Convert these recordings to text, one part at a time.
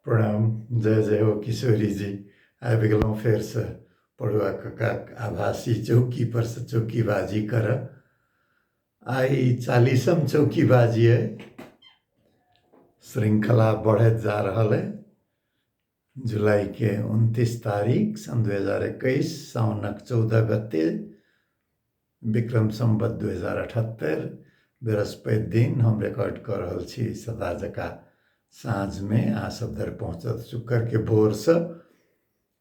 प्रणाम, जय जय हो किशोरी जी। आबि गेलहुँ फेरसँ पढ़ुआ ककाक आभासी चौकी पर से चौकीबाजी करऽ। आइ 40म चौकीबाजी अइ, श्रृंखला बढ़ैत जा रहल अइ। जुलाइके 29 तारीख सन् 2021, साउनक 14 गते, विक्रम सम्वत 2078, बृहस्पति दिन हम रिकॉर्ड कऽ रहल छी। सदा जकाँ साँझमे अहाँ सब धरि पहुँचत शुक्रके भोरसँ,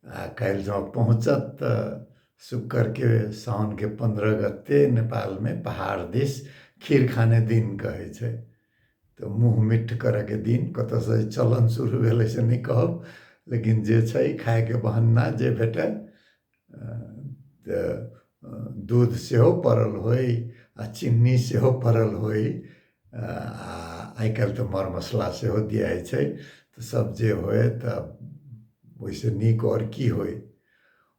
आ काल्हि जँ पहुँचत तऽ शुक्रके साउनके 15 गते नेपालमे पहाड़ दिस खीर खाने दिन कहै छै, तऽ मुँह मिट्ठ करऽके दिन। कतऽसँ चलन शुरू भेलै से नहि कहब, लेकिन जे छै खायके बहन्ना जे भेटय, तऽ दूध सेहो पड़ल होइ आ चिन्नी सेहो पड़ल होइ, आ आइ काल्हि तऽ मर मसला सेहो दियाइ छै, तऽ सब जे होइ तऽ ओहिसँ नीक आओर की होइ।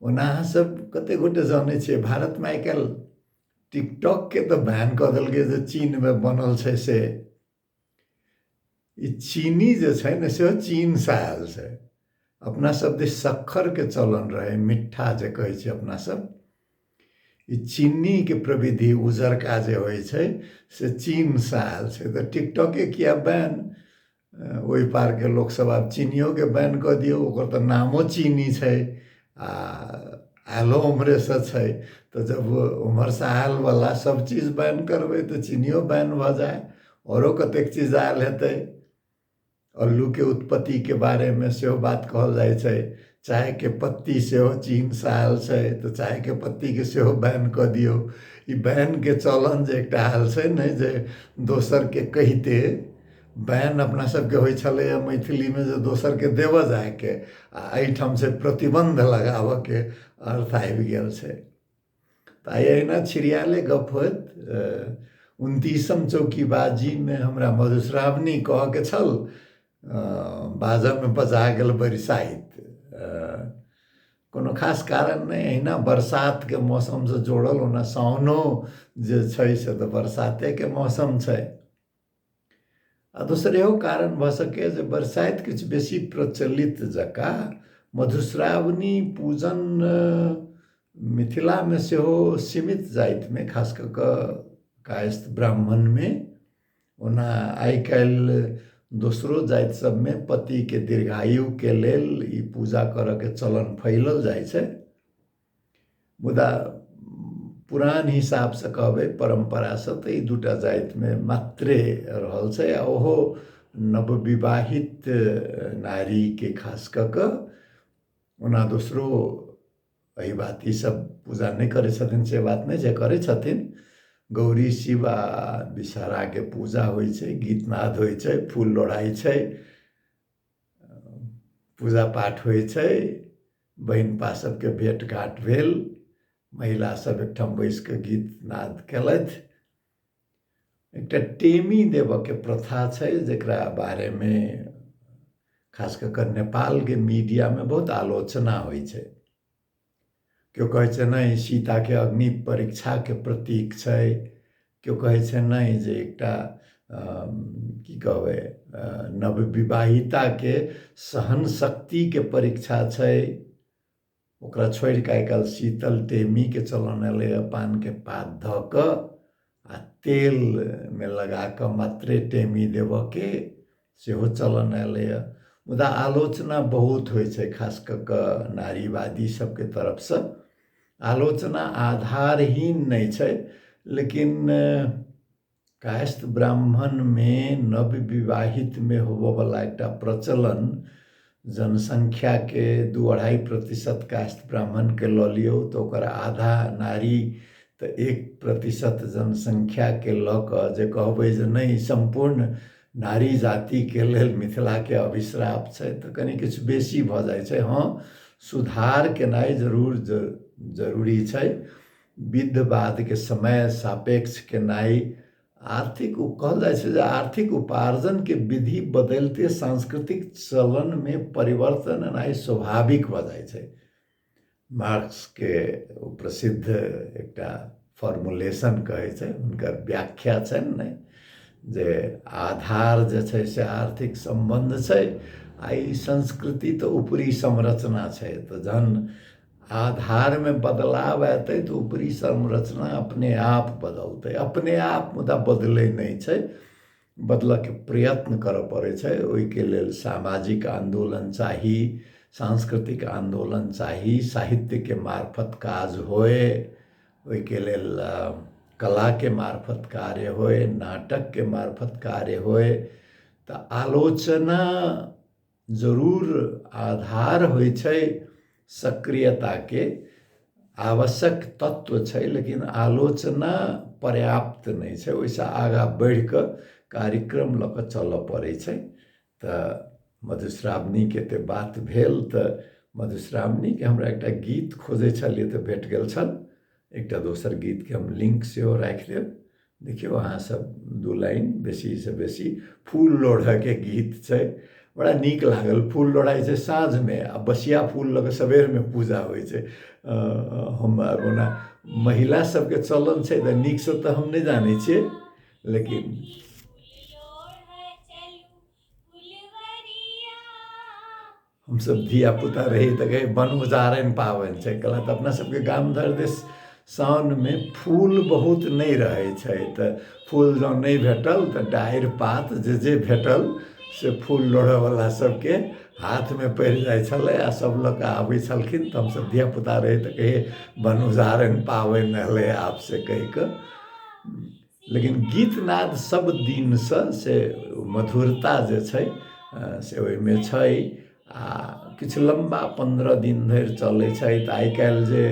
ओना अहाँ सब कतेक गोटे जानै छियै, भारतमे आइ काल्हि टिकटॉकके तऽ बैन कऽ देलकै जे चीनमे बनल छै से। ई चीनी जे छै ने सेहो चीनसँ आयल छै। अपना सब दिस शक्करके चलन रहै, मिठ्ठा जे कहै छियै अपना सब। ई चीनीके प्रविधि उजरका जे होइ छै से चीनसँ आयल छै। तऽ टिकटॉके किया बैन, ओहि पारके लोकसभ आब चीनियोके बैन कऽ दियौ, ओकर तऽ नामो चीनी छै आ आयलो उम्हरेसँ छै। तऽ जब उम्हरसँ आयलवला सभ चीज बैन करबै तऽ चीनियो बैन भऽ जाय, औरो कतेक चीज आयल हेतै। अल्लूके उत्पत्तिके बारेमे सेहो बात कहल जाइ छै, चायके पत्ती सेहो चीनसँ आयल छै, तऽ चायके पत्तीके सेहो बैन कऽ दियौ। ई बैनके चलन जे एकटा आयल छै ने, जे दोसरके कहिते बैन अपना सबके होइ छलैए मैथिलीमे, जे दोसरके देबऽ जायके, आ एहिठाम से प्रतिबन्ध लगाबऽके अर्थ आबि गेल छै। तऽ आइ एहिना छिड़ियाले गप होयत। 29म चौकीबाजीमे हमरा मधुश्रावणी कहऽके छल, बाजऽमे बजा गेल बरसाइत। कोनो खास कारण नहि, एहिना बरसातके मौसमसँ जोड़ल। ओना साओनो जे छै से तऽ बरसातेके मौसम छै। आ दोसर इहो कारण भऽ सकैए जे बरसाइत किछु बेसी प्रचलित जकाँ, मधुश्रावणी पूजन मिथिलामे सेहो सीमित जातिमे, खास कऽ कऽ कायस्थ ब्राह्मणमे। ओना आइ काल्हि दोसरो जाति सबमे पतिके दीर्घायुके लेल ई पूजा करऽके चलन फैलल जाइ छै, मुदा पुरान हिसाबसँ कहबै, परम्परासँ तऽ ई दूटा जातिमे मात्रे रहल छै, आ ओहो नवविवाहित नारीके खास कऽ कऽ। ओना दोसरो एहि बात ई सब पूजा नहि करै छथिन से बात नहि छै, करै छथिन। गौरी शिव आ विषहराके पूजा होइ छै, गीतनाद होइ छै, फूल लोढ़ाइ छै, पूजा पाठ होइ छै, बहिनपा सबके भेँट घाट भेल, महिला सब एकठाम बैस कऽ गीत नाद केलथि। एकटा टेमी देबऽके प्रथा छै, जकरा बारेमे खास कऽ कऽ नेपालके मीडियामे बहुत आलोचना होइ छै। केओ कहै छै नहि, सीताके अग्नि परीक्षाके प्रतीक छै। केओ कहै छै नहि, जे एकटा की कहबै नवविवाहिताके सहन शक्तिके परीक्षा छै। ओकरा छोड़ि कऽ आइ काल्हि शीतल टेमीके चलन एलैए, पानके पात धऽ कऽ आ तेलमे लगा कऽ मात्रे टेमी देबऽके सेहो चलन एलैए। मुदा आलोचना बहुत होइ छै, खास कऽ कऽ नारीवादी सबके तरफसँ। आलोचना आधारहीन नहि छै, लेकिन कायस्थ ब्राह्मणमे नवविवाहितमे होबऽवला एकटा प्रचलन, जनसंख्याके 2-2.5% कायस्थ ब्राह्मणके लऽ लियौ तऽ ओकर आधा नारी, तऽ 1% जनसंख्याके लऽ कऽ जे कहबै जे नहि, सम्पूर्ण नारी जातिके लेल मिथिलाके अभिश्राप छै, तऽ कनि किछु बेसी भऽ जाइ छै। हँ, सुधार केनाइ जरूर जरूरी छै। विधवादके समय सापेक्ष केनाइ, आर्थिक कहल जाइ छै जे आर्थिक उपार्जनके विधि बदलिते सांस्कृतिक चलनमे परिवर्तन एनाइ स्वाभाविक भऽ जाइ छै। मार्क्सके ओ प्रसिद्ध एकटा फॉर्मुलेशन कहै छै, हुनकर व्याख्या छनि ने, जे आधार जे छै से आर्थिक सम्बन्ध छै, आ ई संस्कृति तऽ ऊपरी संरचना छै, तऽ जहन आधारमे बदलाव एतै तऽ ऊपरी संरचना अपने आप बदलतै, अपने आप। मुदा बदलै नहि छै, बदलऽके प्रयत्न करऽ पड़ै छै। ओहिके लेल सामाजिक आन्दोलन चाही, सांस्कृतिक आन्दोलन चाही, साहित्यके मार्फत काज होय, ओहिके लेल कलाके मार्फत कार्य होय, नाटकके मार्फत कार्य होय। तऽ आलोचना जरूर आधार होइ छै, सक्रियताके आवश्यक तत्व छै, लेकिन आलोचना पर्याप्त नहि छै। ओहिसँ आगाँ बढ़ि कऽ कार्यक्रम लऽ कऽ चलऽ पड़ै छै। तऽ मधुश्रावणीके तऽ बात भेल, तऽ मधुश्रावणीके हमरा एकटा गीत खोजै छलियै तऽ भेट गेल छल। एकटा दोसर गीतके हम लिंक सेहो राखि देब। देखियौ अहाँ सब, दू लाइन बेसीसँ बेसी फूल लोढ़ऽके गीत छै, बड़ा नीक लागल। फूल लोढ़ाइ छै साँझमे आ बसिया फूल लऽ कऽ सबेरमे पूजा होइ छै। हम ओना महिला सबके चलन छै तऽ नीकसँ तऽ हम नहि जानै छियै, लेकिन हमसभ धियापुता रही तऽ कहै बन उजारनि पाबनि छै। कहलक तऽ अपना सबके गाम घर दिस साउनमे फूल बहुत नहि रहै छै, तऽ फूल जँ नहि भेटल तऽ डारि पात जे जे भेटल से फूल लोढ़यवला सबके हाथमे पड़ि जाइ छलै आ सब लऽ कऽ आबै छलखिन। तऽ हमसभ धियापुता रही तऽ कहियै बन उजारनि पाबनि एलै आब, से कहि कऽ। लेकिन गीतनाद सब दिनसँ से मधुरता जे छै से ओहिमे छै आ किछु लम्बा 15 दिन धरि चलै छै। तऽ आइ काल्हि जे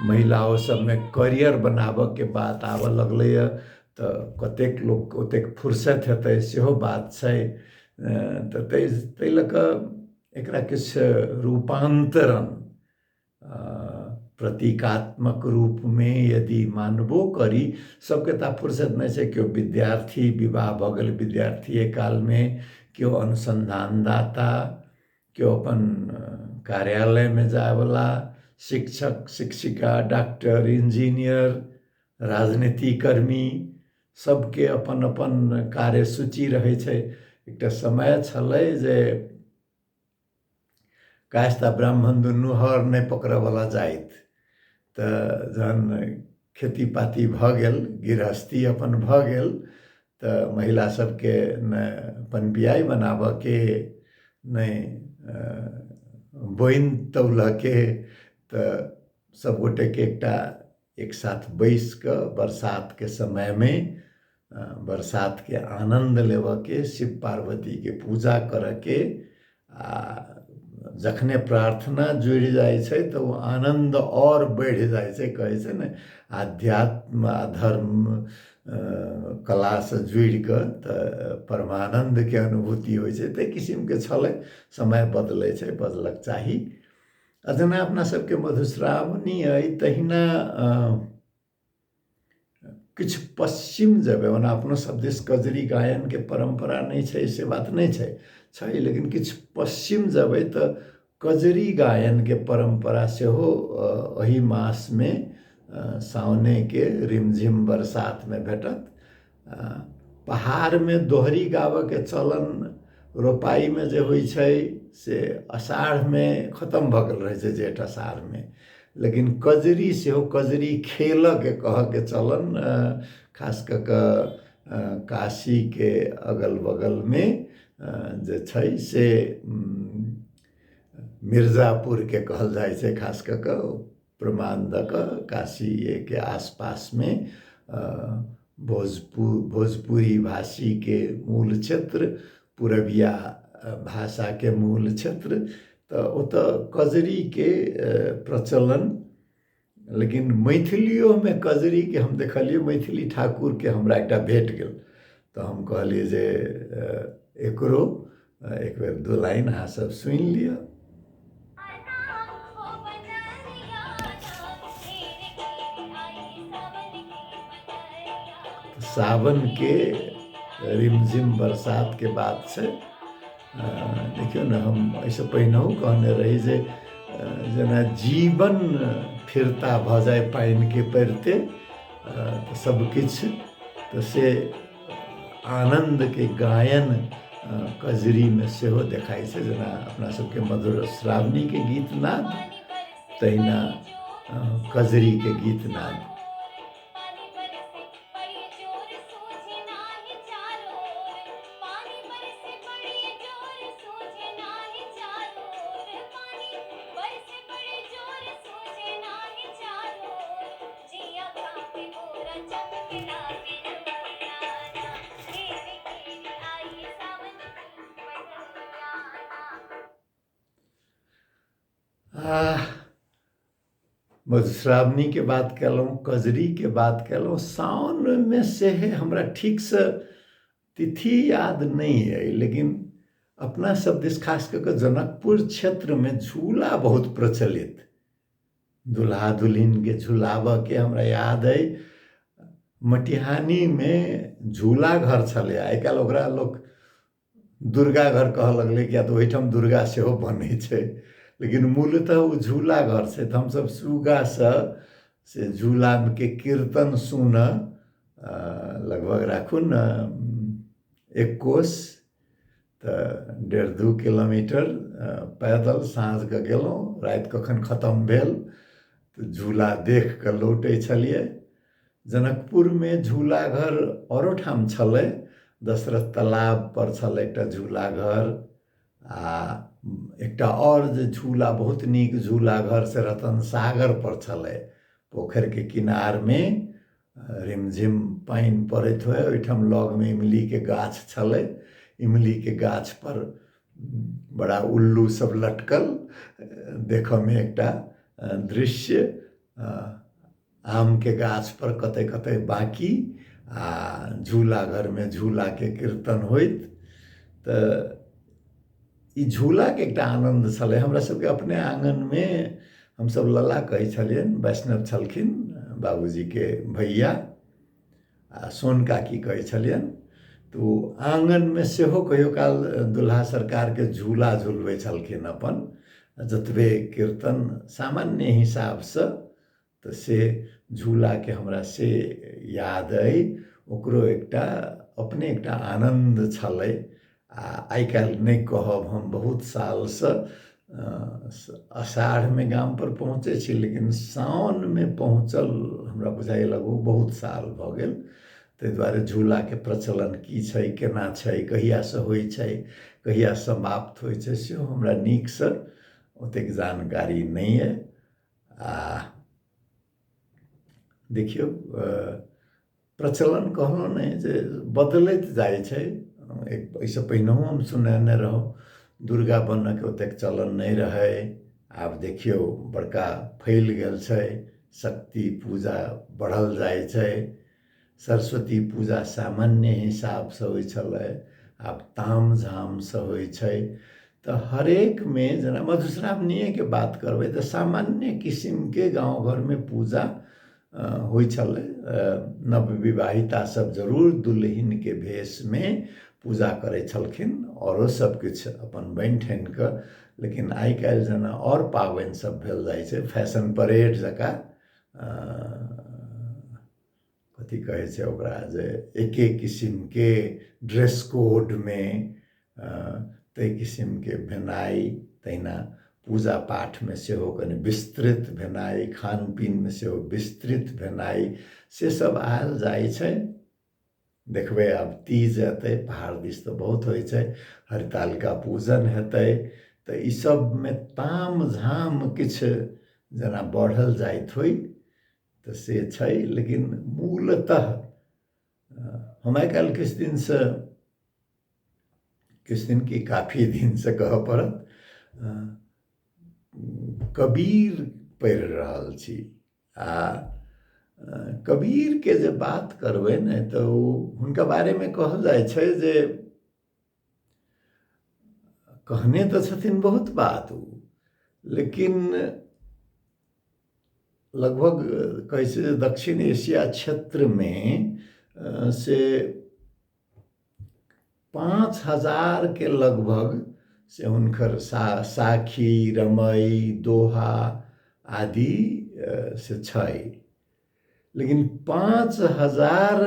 महिलाओ सबमे करियर बनाबऽके बात आबऽ लगलैए, तऽ कतेक लोक ओतेक फुर्सत हेतै सेहो बात छै। तऽ ताहि लऽ कऽ एकरा किछु रूपान्तरण प्रतीकात्मक रूपमे यदि मानबो करी, सबके तऽ फुर्सत नहि छै। केओ विद्यार्थी, विवाह भऽ गेल विद्यार्थीए कालमे, केओ अनुसन्धानदाता, केओ अपन कार्यालयमे जायवला, शिक्षक शिक्षिका, डॉक्टर, इंजीनियर, राजनीतिकर्मी, सबके अपन अपन कार्यसूची रहै छै। एकटा समय छलै जे कायस्थ आ ब्राह्मण दुनू हर नहि पकड़यवला जाति, तऽ जहन खेती पाती भऽ गेल, गृहस्थी अपन भऽ गेल, तऽ महिला सबके ने पनपियाइ बनाबऽके, नहि बोनि तौलऽके, तऽ सब गोटेके एकटा एक साथ बैस कऽ बरसातके समयमे बरसातके आनन्द लेबऽके, शिव पार्वतीके पूजा करऽके, आ जखने प्रार्थना जुड़ि जाइ छै तऽ ओ आनन्द आओर बढ़ि जाइ छै। कहै छै ने, आध्यात्म आ धर्म कलासँ जुड़ि कऽ तऽ परमानन्दके अनुभूति होइ छै। ताहि किसिमके छलै। समय बदलै छै, बदलक चाही। आ जेना अपना सबके मधुश्रावणी अइ, तहिना किछु पश्चिम जेबै, ओना अपनो सब दिस कजरी गायनके परम्परा नहि छै से बात नहि छै, छै, लेकिन किछु पश्चिम जेबै तऽ कजरी गायनके परम्परा सेहो एहि मासमे सावनेके रिमझिम बरसातमे भेटत। पहाड़मे दोहरी गाबऽके चलन रोपाइमे जे होइ छै से अषाढ़मे खतम भऽ गेल रहै छै, जेठ अषाढ़मे, लेकिन कजरी सेहो, कजरी खेलऽके कहऽके चलन खास कऽ कऽ काशीके अगल बगलमे जे छै से मिर्जापुरके कहल जाइ छै, खास कऽ कऽ प्रमाण दऽ कऽ काशीएके आसपासमे भोजपुर, भोजपुरी भाषीके मूल क्षेत्र, पुरबिया भाषाके मूल क्षेत्र, तऽ ओतऽ कजरीके प्रचलन। लेकिन मैथिलियोमे कजरीके हम देखलियै, मैथिली ठाकुरके हमरा एकटा भेट गेल, तऽ हम कहलियै जे एकरो एक बेर दू लाइन अहाँ सब सुनि लिअ। सावनके रिमझिम बरसातके बात छै। देखियौ ने, हम एहिसँ पहिनहु कहने रही जे जेना जीवन फिरता भऽ जाय पानिके परिते तऽ सबकिछु, तऽ से आनन्दके गायन कजरीमे सेहो देखाइ छै। जेना अपना सबके मधुश्रावणीके गीतनाद, तहिना कजरीके गीतनाद। मधुश्रावणीके बात कयलहुँ, कजरीके बात कयलहुँ। साओनमे से हमरा ठीकसँ तिथि याद नहि अइ, लेकिन अपना सब दिस खास कऽ कऽ जनकपुर क्षेत्रमे झूला बहुत प्रचलित, दुल्हा दुल्हिनके झुलाबऽके। हमरा याद अइ मटिहानीमे झूला घर छलै, आइ काल्हि ओकरा लोक दुर्गा घर कहऽ लगलै, किया तऽ ओहिठाम दुर्गा सेहो बनै छै, लेकिन मूलतः ओ झूला घर छै। तऽ हमसब सुग्गासँ से झूलाके कीर्तन सुनऽ लगभग राखू ने एक कोस तऽ 1.5-2 किलोमीटर पैदल साँझके गेलहुँ, राति कखन खतम भेल तऽ झूला देख कऽ लौटै छलियै। जनकपुरमे झूला घर आओरो ठाम छलै, दशरथ तालाब पर छलै एकटा झूला घर, आ एकटा आओर जे झूला बहुत नीक झूला घर से रतन सागर पर छलै। पोखरिके किनारमे रिमझिम पानि पड़ैत होइ, ओहिठाम लगमे इमलीके गाछ छलै, इमलीके गाछपर बड़ा उल्लू सब लटकल, देखऽमे एकटा दृश्य, आमके गाछपर कतऽ कतऽ बाँकी, आ झूला घरमे झूलाके कीर्तन होइत। तऽ ई झूलाके एकटा आनन्द छलै। हमरा सबके अपने आङ्गनमे हमसब लला कहै छलियनि, वैष्णव छलखिन बाबूजीके भैया, आ सोन काकी कहै छलियनि। तऽ ओ आङ्गनमे सेहो कहियो काल दुल्हा सरकारके झूला झुलबै छलखिन अपन, जतबे कीर्तन सामान्य हिसाबसँ, तऽ से झूलाके हमरा से याद अइ। ओकरो एकटा अपने एकटा आनन्द छलै। आ आइ काल्हि नहि कहब, हम बहुत सालसँ अषाढ़मे गामपर पहुँचै छी, लेकिन साओनमे पहुँचल हमरा बुझाइए लगभग बहुत साल भऽ गेल। ताहि दुआरे झूलाके प्रचलन की छै, केना छै, कहियासँ होइ छै, कहिया समाप्त होइ छै, सेहो हमरा नीकसँ ओतेक जानकारी नहि अइ। आ देखियौ, प्रचलन कहलहुँ ने जे बदलैत जाइ छै। एहिसँ पहिनहुँ हम सुनेने रहौँ, दुर्गा बनऽके ओतेक चलन नहि रहै, आब देखियौ बड़का फैल गेल छै, शक्ति पूजा बढ़ल जाइ छै। सरस्वती पूजा सामान्य हिसाबसँ होइ छलै, आब ताम झामसँ होइ छै। तऽ हरेकमे जेना मधुश्रावणीएके बात करबै तऽ सामान्य किसिमके गाँव घरमे पूजा होइ छलै, नवविवाहिता सब जरूर दुल्हिनके भेषमे पूजा करै छलखिन, आओरो सब किछु अपन बनि ठानि कऽ। लेकिन आइ काल्हि जेना आओर पाबनि सब भेल जाइ छै, फैशन परेड जकाँ, कथी कहै छै ओकरा, जे एके किसिमके ड्रेस कोडमे ताहि किसिमके भेनाइ, तहिना पूजा पाठमे सेहो कनि विस्तृत भेनाइ, खान पीनमे सेहो विस्तृत भेनाइ, से सब आयल जाइ छै। देखबै आब तीज एतै, पहाड़ दिस तऽ बहुत होइ छै, हरितालिका पूजन हेतै, तऽ ई सबमे ताम झाम किछु जेना बढ़ल जाइत होइ, तऽ से छै। लेकिन मूलतः हम आइ काल्हि किछु दिनसँ, किछु दिन की काफी दिनसँ कहऽ पड़त, कबीर पढ़ि रहल छी। आ कबीरके जे बात करबै ने तऽ ओ हुनका बारेमे कहल जाइ छै जे कहने तऽ छथिन बहुत बात ओ, लेकिन लगभग कहै छै जे दक्षिण एशिया क्षेत्रमे से 5000के लगभग से हुनकर साखी, रमई, दोहा आदि से छै, लेकिन 5000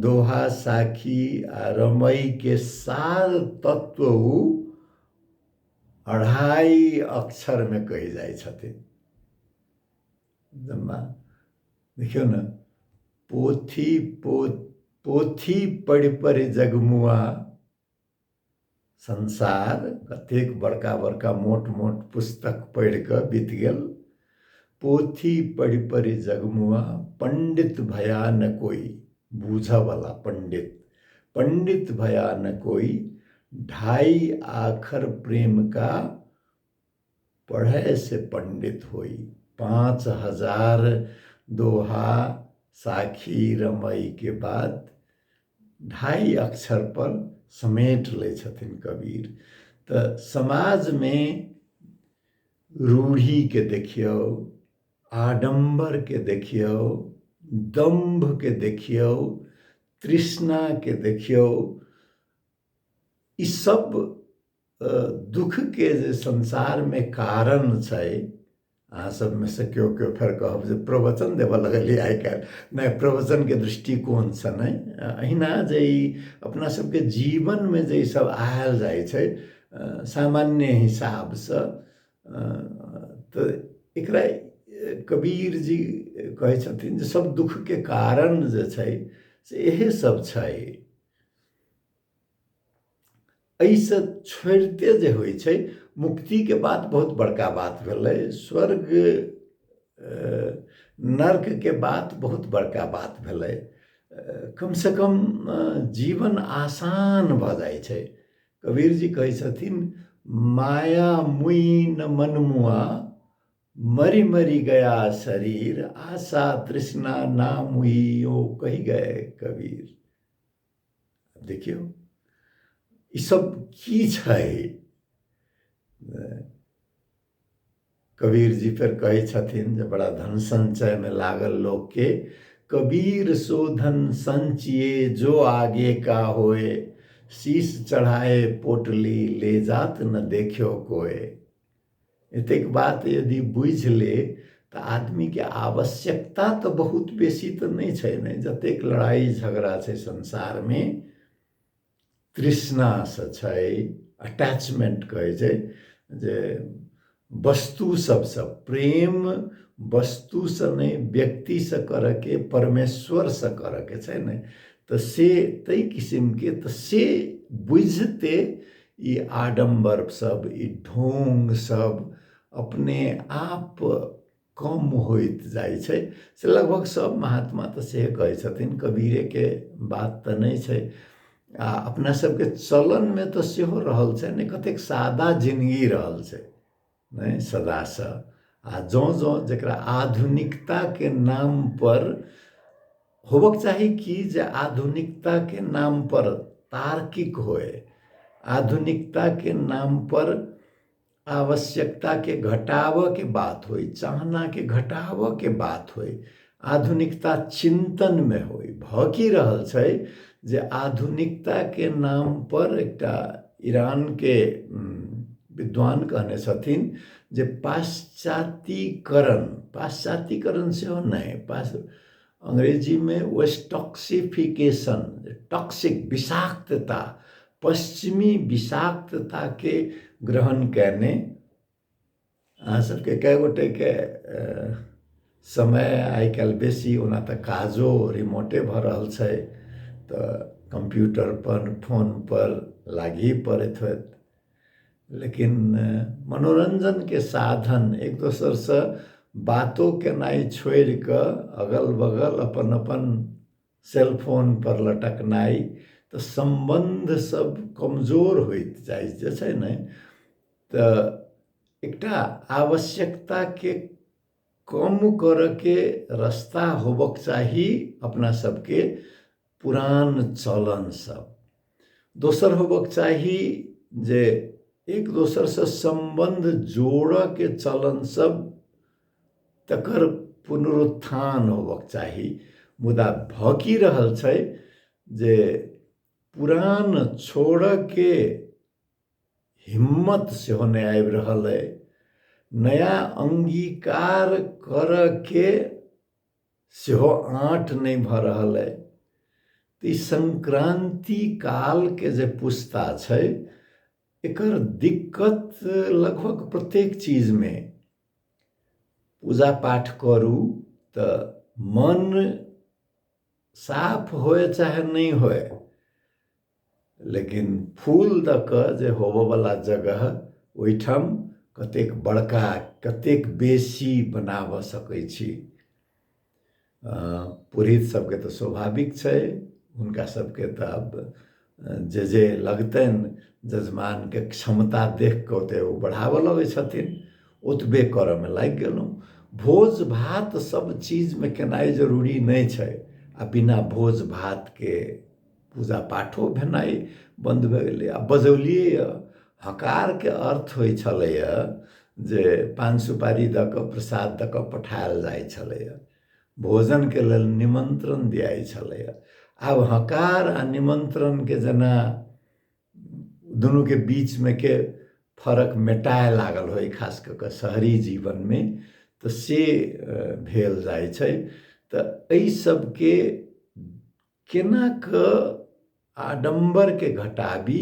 दोहा, साखी आ रमईके सार तत्व ओ 2.5 अक्षरमे कहि जाइ छथिन। जम्मा देखियौ ने, पोथी पोथी पढ़ि पढ़ि जगमुआ संसार, कतेक बड़का बड़का मोट मोट पुस्तक पढ़ि कऽ बीत गेल। पोथी पढ़ि पढ़ि जगमुआ पंडित भया न कोई, बूझऽवला पंडित, पंडित भया न कोई, 2.5 आखर प्रेम का पढ़े से पंडित होई। 5000 दोहा साखी रमई के बाद 2.5 अक्षर पर समेट लै छथिन कबीर। तऽ समाजमे रूढ़ीके देखियौ, आडम्बरके देखियौ, दम्भके देखियौ, तृष्णाके देखियौ, ई सब दुःखके जे संसारमे कारण छै। अहाँ सबमे से केओ केओ फेर कहब जे प्रवचन देबऽ लगलियै आइ काल्हि। नहि, प्रवचनके दृष्टिकोणसँ नहि, अहिना जे ई अपना सबके जीवनमे जे ई सब आयल जाइ छै सामान्य हिसाबसँ, तऽ एकरा कबीर जी कहै छथिन जे सब दुःखके कारण जे छै से इएह सब छै। एहिसँ छोड़िते जे होइ छै मुक्तिके बात बहुत बड़का बात भेलै, स्वर्ग नर्कके बात बहुत बड़का बात भेलै। कमसँ कम जीवन आसान भऽ जाइ छै। कबीर जी कहै छथिन, माया मुई न मनमुआ, मरि मरि गया शरीर, आशा तृष्णा ना मुई, ओ कहि गए कबीर। देखियौ ई सब की छै। कबीर जी फेर कहै छथिन जे बड़ा धन संचयमे लागल लोकके, कबीर सो धन संचिए जो आगे का होए, शीश चढ़ाए पोटली ले जात न देखियो कोए। एतेक बात यदि बुझि ले तऽ आदमीके आवश्यकता तऽ बहुत बेसी तऽ नहि छै ने। जतेक लड़ाइ झगड़ा छै संसारमे तृष्णासँ छै, अटैचमेंट कहै छै जे वस्तु सबसँ प्रेम, वस्तुसँ नहि व्यक्तिसँ करऽके, परमेश्वरसँ करऽके छै ने, तऽ से ताहि किसिमके तऽ से बुझिते ई आडम्बर सब, ई ढोंग सब अपने आप कम होइत जाइ छै। से लगभग सब महात्मा तऽ सेहे कहै छथिन, कबीरेके बात तऽ नहि छै। आ अपना सबके चलनमे तऽ सेहो रहल छै ने, कतेक सादा जिनगी रहल छै नहि सदासँ। आ जँ जँ जकरा आधुनिकताके नाम पर होबक चाही कि जे आधुनिकताके नाम पर तार्किक होए, आधुनिकताके नाम पर आवश्यकताके घटाबऽके बात होइ, चाहनाके घटाबऽके बात होइ, आधुनिकता चिन्तनमे होइ। भऽ की रहल छै जे आधुनिकताके नाम पर एकटा ईरानके विद्वान कहने छथिन जे पाश्चात्यीकरण, पाश्चात्यीकरण सेहो नहि, अंग्रेजीमे वेस्टॉक्सिफिकेशन, टॉक्सिक विषाक्तता, पश्चिमी विषाक्तताके ग्रहण कयने अहाँ सबके कए गोटेके समय आइ काल्हि बेसी, ओना तऽ काजो रिमोटे भऽ रहल छै तऽ कम्प्यूटर पर फोन पर लागि पड़ैत होयत, लेकिन मनोरञ्जनके साधन एक दोसरसँ बातो केनाइ छोड़ि कऽ अगल बगल अपन अपन सेलफोन पर लटकनाइ, तऽ सम्बन्ध सब कमजोर होइत जाइ जे छै ने। तऽ एकटा आवश्यकताके कम करऽके रस्ता होबक चाही अपना सबके पुरान चलन सब। दोसर होबक चाही जे एक दोसरसँ सम्बन्ध जोड़ऽके चलन सब, तकर पुनरुत्थान होबक चाही। मुदा भऽ की रहल छै जे पुरान छोड़ऽके हिम्मत सेहो नहि आबि रहल अइ, नया अङ्गीकार करऽके सेहो आँट नहि भऽ रहल अइ। तऽ ई संक्रान्ति कालके जे पुस्ता छै एकर दिक्कत लगभग प्रत्येक चीजमे पूजा पाठ करू तऽ मन साफ होय चाहे नहि होय, लेकिन फूल दऽ कऽ जे होबऽवला जगह ओहिठाम कतेक बड़का कतेक बेसी बनाबऽ सकै छी। पुरोहित सबके तऽ स्वाभाविक छै, हुनका सबके तऽ आब जे जे लगतनि जजमानके क्षमता देख कऽ ओते ओ बढ़ाबऽ लगै छथिन, ओतबे करऽमे लागि गेलहुँ। भोज भात सब चीजमे केनाइ जरूरी नहि छै, आ बिना भोज भातके पूजा पाठो भेनाइ बन्द भऽ गेलै। आ बजौलियै यऽ, हकारके अर्थ होइ छलैए जे पान सुपारी दऽ कऽ प्रसाद दऽ कऽ पठायल जाइ छलैए, भोजनके लेल निमन्त्रण दियाइ छलैए। आब हकार आ निमन्त्रणके जेना दुनूके बीचमे के फरक मेटाए लागल होइ, खास कऽ कऽ शहरी जीवनमे तऽ से भेल जाइ छै। तऽ एहि सबके केना कऽ आडम्बरके घटाबी,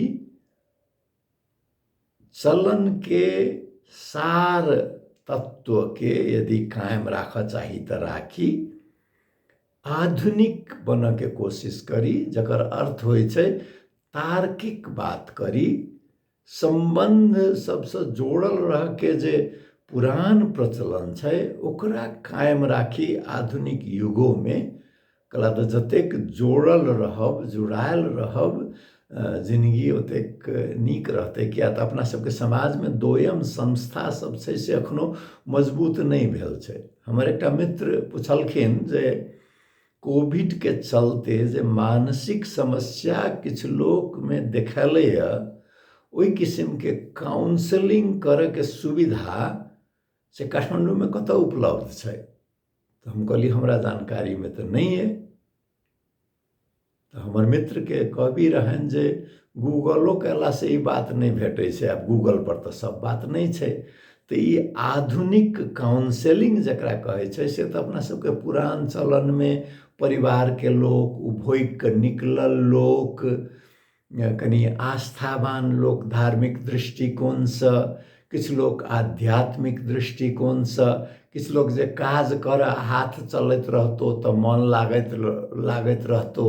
चलनके सार तत्वके यदि कायम राखऽ चाही तऽ राखी, आधुनिक बनऽके कोशिश करी, जकर अर्थ होइ छै तार्किक बात करी, सम्बन्ध सबसँ जोड़ल रहके जे पुरान प्रचलन छै ओकरा कायम राखी आधुनिक युगोमे। कला तऽ जतेक जोड़ल रहब, जुड़ायल रहब, जिनगी ओतेक नीक रहतै। किया तऽ अपना सबके समाजमे दोयम संस्था सब छै से एखनो मजबूत नहि भेल छै। हमर एकटा मित्र पुछलखिन जे कोविडके चलते जे मानसिक समस्या किछु लोकमे देखेलैए, ओहि किसिमके काउंसलिंग करऽके सुविधा से काठमाण्डूमे कतऽ उपलब्ध छै? तऽ हम कहलियै हमरा जानकारीमे तऽ नहि अइ। तऽ हमर मित्रके कहबी रहनि जे गूगलो कयलासँ ई बात नहि भेटै छै, आब गूगलपर तऽ सब बात नहि छै। तऽ ई आधुनिक काउंसलिंग जकरा कहै छै से तऽ अपना सबके पुरान चलनमे परिवारके लोक, ओ भोगि कऽ निकलल लोक, कनि आस्थावान लोक धार्मिक दृष्टिकोणसँ, किछु लोक आध्यात्मिक दृष्टिकोणसँ, किछु लोक जे काज कर हाथ चलैत रहतौ तऽ मन लागैत लागैत रहतौ,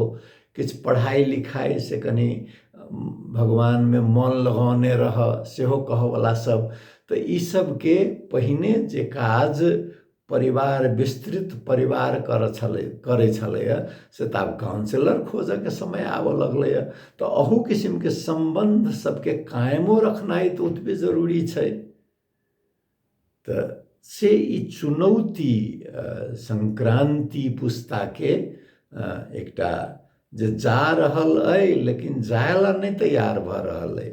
किछु पढ़ाइ लिखाइ से कनि भगवानमे मन लगौने रह सेहो कहऽवला सब। तऽ ई सबके पहिने जे काज परिवार विस्तृत परिवार कर छलै करै छलैए से तऽ आब काउंसिलर खोजऽके समय आबऽ लगलैए। तऽ अहू किसिमके सम्बन्ध सबके कायमो रखनाइ तऽ ओतबे जरूरी छै। तऽ से ई चुनौती संक्रान्ति पुस्ताके एकटा जे जा रहल अइ लेकिन जाय ला नहि तैयार भऽ रहल अइ,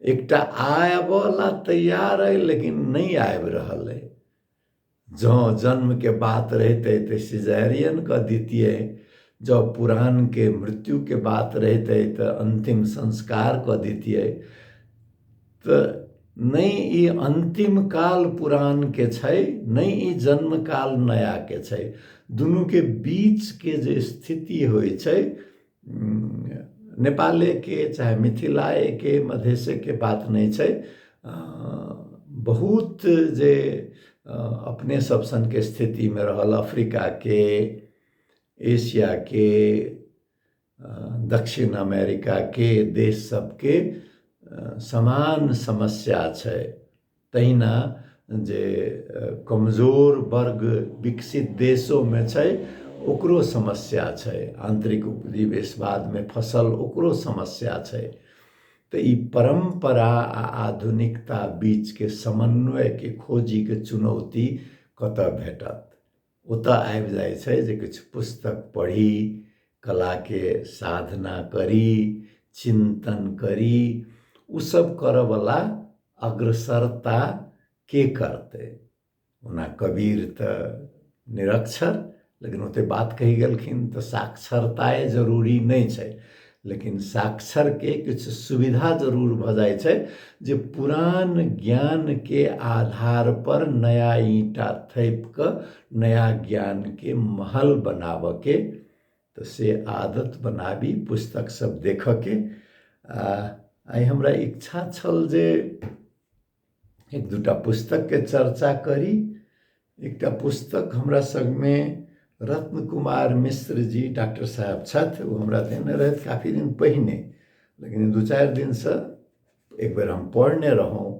एकटा आबऽ ला तैयार अइ लेकिन नहि आबि रहल अइ। जँ जन्मके बात रहितै तऽ सिजेरियन कऽ दितियै, जँ पुरानके मृत्युके बात रहितै तऽ अन्तिम संस्कार कऽ दितियै। तऽ नहि ई अन्तिम काल पुरानके छै, नहि ई जन्म काल नयाके छै, दुनूके बीचके जे स्थिति होइ छै, नेपालेके चाहे मिथिलाएके मधेशेके बात नहि छै, बहुत जे अपने सब सनके स्थितिमे रहल अफ्रीकाके, एशियाके, दक्षिण अमेरिकाके देश सबके समान समस्या छै। तहिना जे कमजोर वर्ग विकसित देशोमे छै ओकरो समस्या छै, आन्तरिक उपनिवेशवादमे फसल ओकरो समस्या छै। तऽ ई परम्परा आ आधुनिकता बीचके समन्वयके खोजीके चुनौती कतऽ भेटत? ओतऽ आबि जाइ छै जे किछु पुस्तक पढ़ी, कलाके साधना करी, चिन्तन करी, ओ सब करऽवला अग्रसरता के करतै? ओना कबीर तऽ निरक्षर, लेकिन ओते बात कहि गेलखिन तऽ साक्षरताए जरूरी नहि छै, लेकिन साक्षरके किछु सुविधा जरूर भऽ जाइ छै जे पुरान ज्ञानके आधार पर नया ईंटा थैप कऽ नया ज्ञानके महल बनाबऽके तऽ से आदत बनाबी पुस्तक सब देखऽके। आ आइ हमरा इच्छा छल जे एक दूटा पुस्तकके चर्चा करी। एकटा पुस्तक हमरा संगमे रत्न कुमार मिश्र जी डॉक्टर साहब छथि, ओ हमरा देने रहथि काफी दिन पहिने, लेकिन 2-4 दिनसँ एक बेर हम पढ़ने रहौँ।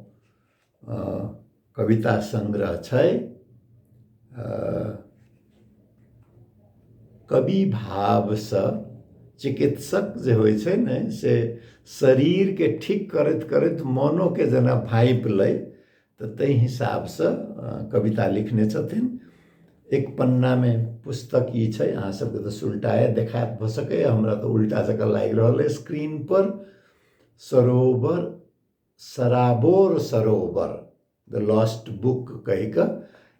कविता संग्रह छै कवि भावसँ चिकित्सक जे होइ छै ने से शरीरके ठीक करैत करैत मोनोके जेना भाँपि लै, तऽ ताहि हिसाबसँ कविता लिखने छथिन। एक पन्नामे पुस्तक ई छै, अहाँ सबके तऽ सुलटाए देखायत भऽ सकैए, हमरा तऽ उल्टा जकाँ लागि रहल अइ स्क्रीनपर। सरोवर सराबोर सरोवर द लॉस्ट बुक कहि कऽ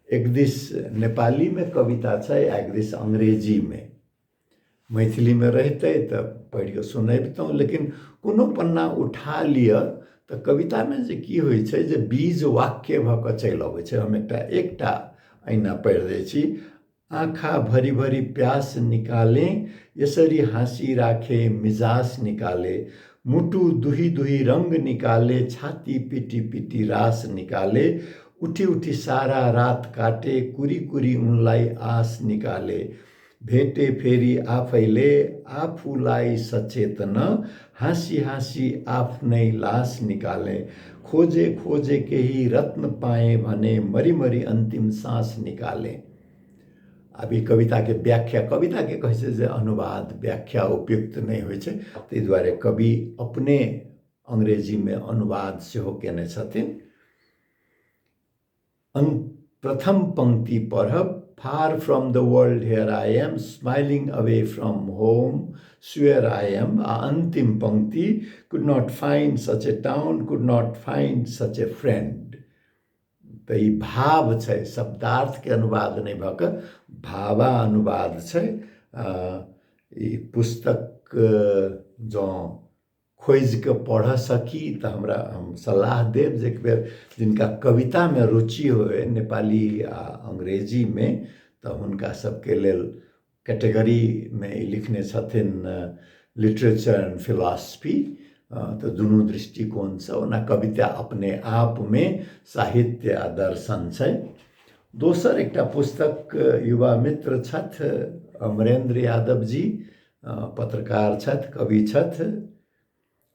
एक दिस नेपालीमे कविता छै आ एक दिस अंग्रेजीमे। मैथिलीमे रहितै तऽ पढ़ि कऽ सुनबितहुँ, लेकिन कोनो पन्ना उठा लिअ तऽ कवितामे जे की होइ छै जे बीज वाक्य भऽ कऽ चलि अबै छै। हम एकटा एकटा अहिना पढ़ि दै छी। आँखा भरि भरि प्यास निकाले, यसरी हाँसी राखे मिजास निकाले, मुटु दुही दुही रंग निकाले, छाती पिटी पिटी रास निकाले, उठी उठी सारा रात काटे, कुरी कुरी उनलाई आस निकाले, भेटे फेरि आफैले आफूलाई सचेतन, हाँसी हाँसी आफ्नै लास निकाले, खोजे खोजे केही रत्न पाए भने मरी मरी अन्तिम सास निकाले। आब ई कविताके व्याख्या, कविताके कहै छै जे अनुवाद व्याख्या उपयुक्त नहि होइ छै, ताहि दुआरे कवि अपने अंग्रेजीमे अनुवाद सेहो केने छथिन। प्रथम पंक्ति पढ़ब, far from the world here I am, smiling away from home swear I am. आ अंतिम पंक्ति, could not find such a town, could not find such a friend. तऽ ई भाव छै, शब्दार्थके अनुवाद नहि भऽ कऽ भावानुवाद छै। ई पुस्तक जँ खोजि कऽ पढ़ऽ सकी तऽ हमरा हम सलाह देब जे एक बेर जिनका कवितामे रुचि होइ नेपाली आ अंग्रेजीमे तऽ हुनका सबके लेल कैटेगरीमे ई लिखने छथिन लिटरेचर एंड फिलॉसफी, तऽ दुनू दृष्टिकोणसँ ओना कविता अपने आपमे साहित्य आ दर्शन छै। दोसर एकटा पुस्तक युवा मित्र छथि अमरेंद्र यादव जी, पत्रकार छथि, कवि छथि,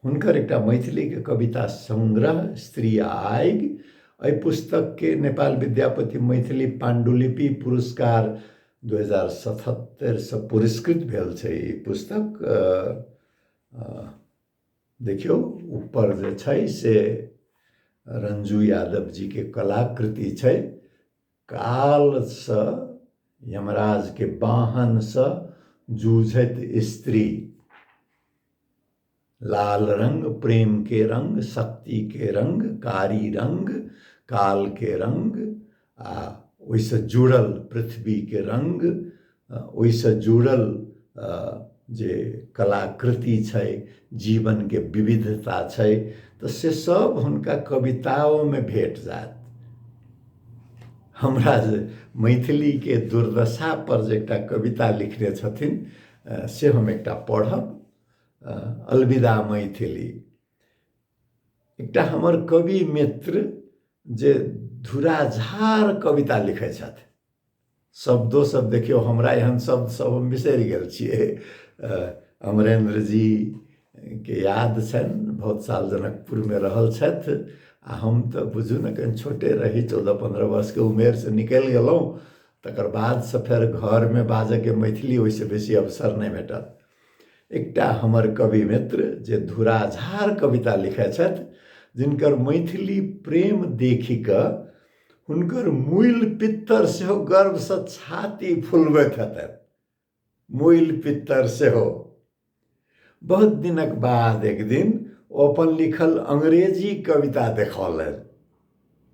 हुनकर एकटा मैथिलीके कविता संग्रह स्त्री आ आगि। एहि पुस्तकके नेपाल विद्यापति मैथिली पाण्डुलिपि पुरस्कार 2077 पुरस्कृत भेल छै ई पुस्तक। देखियौ ऊपर जे छै से रंजू यादव जीके कलाकृति छै, कालसँ यमराजके वाहनसँ जूझैत स्त्री, लाल रंग प्रेम के रंग, शक्ति के रंग, कारी रंग, काल के रंग, आ ओहिसँ जुड़ल पृथ्वी के रंग, ओहिसँ जुड़ल जे कलाकृति छै, जीवन के विविधता छै, तऽ से सब हुनका कविताओमे भेट जायत। हमरा जे मैथिलीके दुर्दशा पर जे एकटा कविता लिखने छथिन से हम एकटा पढ़ब, अलविदा मैथिली। एकटा हमर कवि मित्र जे धुराझार कविता लिखै छथि, शब्दो सब देखियौ हमरा एहन शब्द सब हम बिसरि गेल छियै। अमरेंद्र जी के याद छनि, बहुत साल जनकपुरमे रहल छथि, आ हम तऽ बुझू ने कनि छोटे रही, 14-15 वर्षके उमेरसँ निकलि गेलहुँ, तकर बादसँ फेर घरमे बाजऽके मैथिली ओहिसँ बेसी अवसर नहि भेटल। एकटा हमर कवि मित्र जे धुराझार कविता लिखै छथि, जिनकर मैथिली प्रेम देखिकऽ हुनकर मुइल पित्तर सेहो गर्वसँ छाती फुलबैत हेतनि, मुइल पित्तर सेहो। बहुत दिनक बाद एक दिन ओ अपन लिखल अंग्रेजी कविता देखौलनि,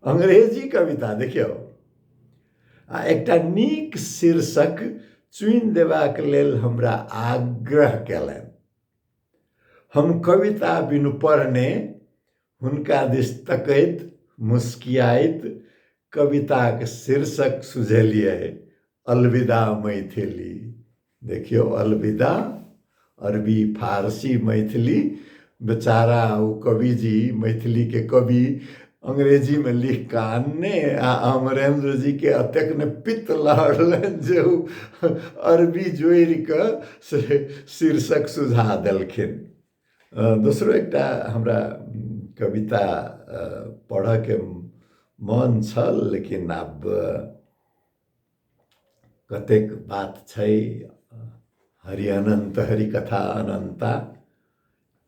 अंग्रेजी कविता देखियौ, आ एकटा नीक शीर्षक चुनि देबाक लेल हमरा आग्रह केलनि। हम कविता बिनु पढ़ने हुनका दिस तकैत मुस्कियाइत कविताक शीर्षक सुझेलियै, अलविदा मैथिली। देखियौ, अलविदा अरबी फारसी मैथिली, बेचारा ओ कविजी मैथिलीके कवि अंग्रेजीमे लिख कऽ आनने, आ अमरेंद्र जी के एतेक ने पित्त लहरलनि जे ओ अरबी जोड़ि कऽ से शीर्षक सुझा देलखिन। दोसरो एकटा हमरा कविता पढ़ऽके मन छल, लेकिन आब कतेक बात छै, हरि अनन्त हरि कथा अनन्ता,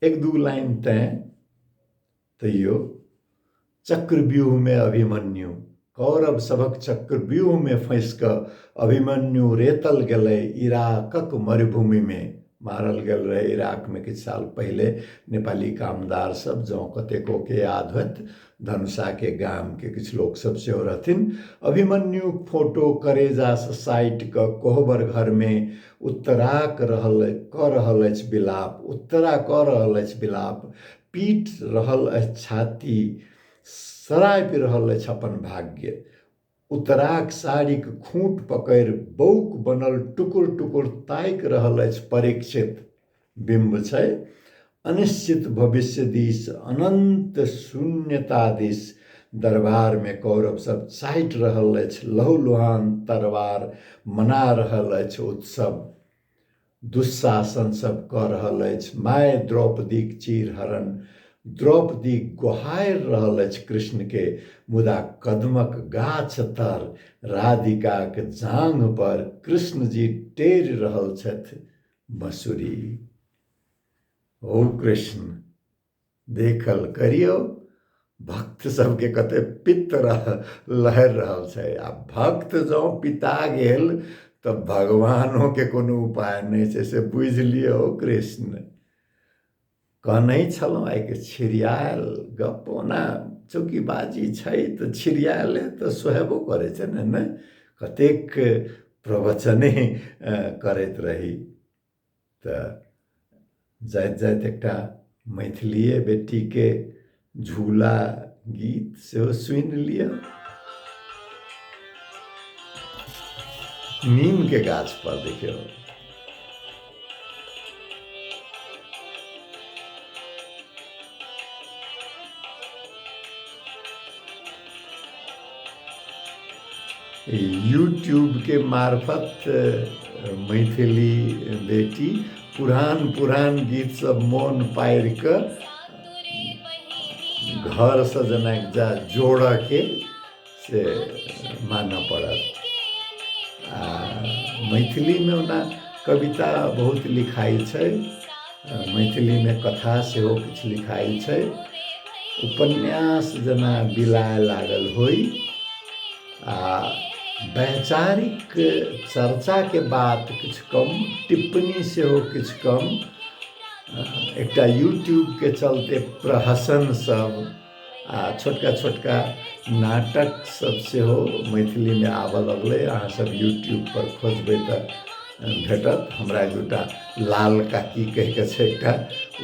एक दू लाइन तैं तैयो। चक्रव्यूहमे अभिमन्यु, कौरव सभक चक्रव्यूहमे फँसि कऽ अभिमन्यु रेतल गेलै इराकक मरुभूमिमे। मारल गेल रहै इराकमे किछु साल पहिले नेपाली कामदार सब, जँ कतेकोके याद होयत, धनुषाके गामके किछु लोकसब सेहो रहथिन। अभिमन्युक फोटो करेजासँ साटि कऽ कोहबर घरमे उत्तराक रहल कऽ रहल अछि विलाप, उत्तरा कऽ रहल अछि विलाप, पीट रहल अछि छाती, सरापि रहल अछि अपन भाग्य। उत्तराक साड़ीक खूँट पकड़ि बौक बनल टुकुर टुकुर ताकि रहल अछि परीक्षित। बिम्ब छै अनिश्चित भविष्य दिस, अनंत शून्यता दिस। दरबारमे कौरव सब चाटि रहल अछि लहूलुहान तरवार, मना रहल अछि उत्सव, दुस्शासन सब कऽ रहल अछि माय द्रौपदीक चीरहरण। द्रौपदी गोहारि रहल अछि कृष्णके, मुदा कदमक गाछ तर राधिकाक जांघ पर कृष्णजी टेरि रहल छथि बँसुरी। ओ कृष्ण, देखल करियौ भक्त सबके कते पित्त लहरि रहल छै। आ भक्त जँ पिता गेल तऽ भगवानोके कोनो उपाय नहि छै, से बुझि लियौ कृष्ण। कहने छलहुँ आइके छिड़ियायल गप, ओना चौकीबाजी छै तऽ छिड़ियायले तऽ सोहेबो करै छै ने, नहि कतेक प्रवचने करैत रही। तऽ जाइत जाइत एकटा मैथिलीए बेटीके झूला गीत सेहो सुनि लिअ। नीमके गाछ पर देखियौ, यूट्यूबके मार्फत मैथिली बेटी पुरान पुरान गीत सब मोन पाड़ि कऽ घरसँ जेना जा जोड़ऽके से मानऽ पड़त। आ मैथिलीमे ओना कविता बहुत लिखाइ छै, मैथिलीमे कथा सेहो किछु लिखाइ छै, उपन्यास जेना बिलाय लागल होइ आ वैचारिक चर्चाके बात किछु कम, टिप्पणी सेहो किछु कम। एकटा यूट्यूबके चलते प्रहसन सब आ छोटका छोटका नाटक सब सेहो मैथिलीमे आबऽ लगलै। अहाँ सब यूट्यूबपर खोजबै तऽ भेटत। हमरा एक दूटा लाल काकी कहिके छै एकटा,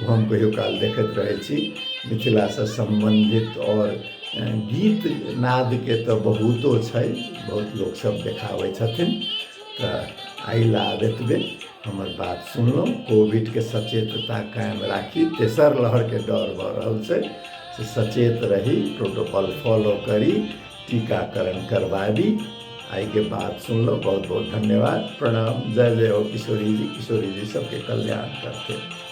ओ हम कहियो काल देखैत रहै छी। मिथिलासँ सम्बन्धित आओर गीत नादके तऽ बहुतो छै, बहुत लोकसब देखाबै छथिन। तऽ आइ ला आब एतबे, हमर बात सुनलहुँ। कोविडके सचेतता कायम राखी, तेसर लहरके डर भऽ रहल छै, से सचेत रही, प्रोटोकॉल फॉलो करी, टीकाकरण करबाबी। आइके बात सुनलहुँ, बहुत बहुत धन्यवाद, प्रणाम, जय जय हो किशोरी जी। किशोरी जी सबके कल्याण करते।